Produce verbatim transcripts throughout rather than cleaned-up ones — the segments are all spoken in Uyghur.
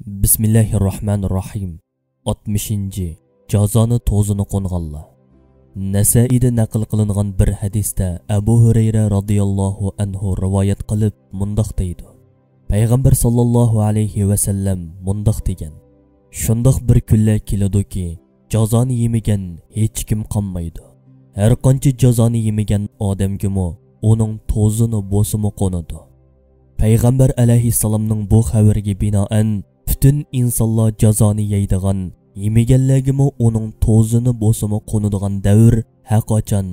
بىسمىللاھىررەھمانىررەھىم. ئاتمىشىنچى، جازانى توزىنى قونغانلار. نەسەئىدە نەقىل قىلىنغان بىر ھەدىستە ئەبۇ ھۇرەيرە رازىياللاھۇ ئەنھۇ رىۋايەت قىلىپ مۇنداق دەيدۇ: پەيغەمبەر ساللاللاھۇ ئەلەيھى ۋەسەللەم مۇنداق دېگەن: شۇنداق بىر كۈنلەر كېلىدۇكى، جازانى يېمىگەن ھېچكىم قالمايدۇ. ھەرقانچە جازانى يېمىگەن ئادەمگىمۇ ئۇنىڭ توزىنى بولسىمۇ قونىدۇ. پەيغەمبەر ئەلەيھىسسالامنىڭ بۇ خەۋىرىگە بىنائەن، پۈتۈن ئىنسانلار جازانى يەيدىغان، يېمىگەنلەرگىمۇ ئۇنىڭ توزىنى بولسىمۇ قونىدىغان دەۋر ھەرقاچان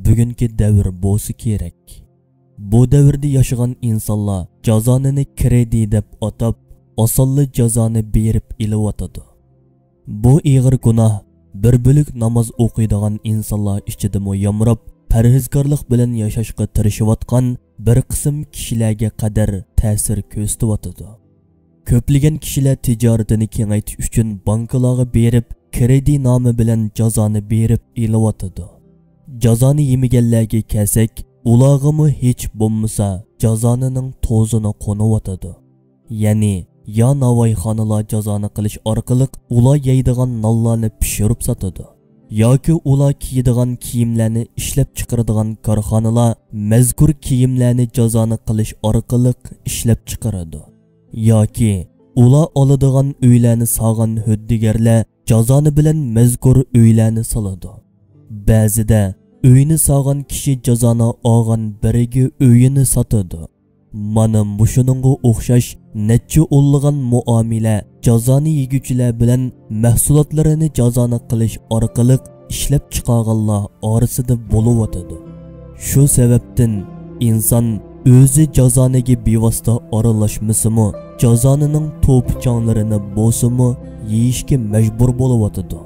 بۈگۈنكى دەۋر بولسا كېرەك. بۇ دەۋردە ياشىغان ئىنسانلار جازانىنى كرېدىت دەپ ئاتاپ، ئاسانلا جازانى بېرىپ ئېلىۋاتىدۇ. بۇ ئېغىر گۇناھ بىر بۆلەك ناماز ئوقۇيدىغان ئىنسانلار ئىچىدىمۇ يامراپ، پەرھىزكارلىق بىلەن ياشاشقا تىرىشىۋاتقان بىر قىسىم كىشىلەرگە قەدەر تەسىر كۆرسىتىۋاتىدۇ. كۆپلىگەن كىشىلەر تىجارىتىنى كېڭەيتىش ئۈچۈن بانكىلارغا بېرىپ، كرېدىت نامى بىلەن جازانى بېرىپ ئېلىۋاتىدۇ. جازانى يېمىگەنلەرگە كەلسەك، ئۇلارغىمۇ ھېچ بولمىسا جازانىنىڭ توزىنى قونۇۋاتىدۇ. يەنى يا ناۋايخانىلار جازانى قىلىش ئارقىلىق ئۇلار يەيدىغان نانلارنى پىشۇرۇپ ساتىدۇ، ياكى ئۇلار كىيىدىغان كىيىملەرنى ئىشلەپچىقىرىدىغان كارخانىلار مەزكۇر كىيىملەرنى جازانى قىلىش ئارقىلىق ئىشلەپچىقىرىدۇ، ياكى ئۇلار ئالىدىغان ئۆيلەرنى سالغان ھۆددىگەرلەر جازانى بىلەن مەزكۇر ئۆيلەرنى سالىدۇ. بەزىدە ئۆينى سالغان كىشى جازانى ئالغان بىرىگە ئۆيىنى ساتىدۇ. مانا مۇشۇنىڭغا ئوخشاش نەچچە ئونلىغان مۇئامىلە جازانى يېگۈچىلەر بىلەن مەھسۇلاتلىرىنى جازانى قىلىش ئارقىلىق ئىشلەپچىقارغانلار ئارىسىدا بولۇۋاتىدۇ. شۇ سەۋەبتىن ئىنسان ئۆزى جازانىگە بىۋاسىتە ئارىلاشمىسىمۇ، جازانىنىڭ توپا-چاڭلىرىنى بولسىمۇ يېيىشكە مەجبۇر بولۇۋاتىدۇ.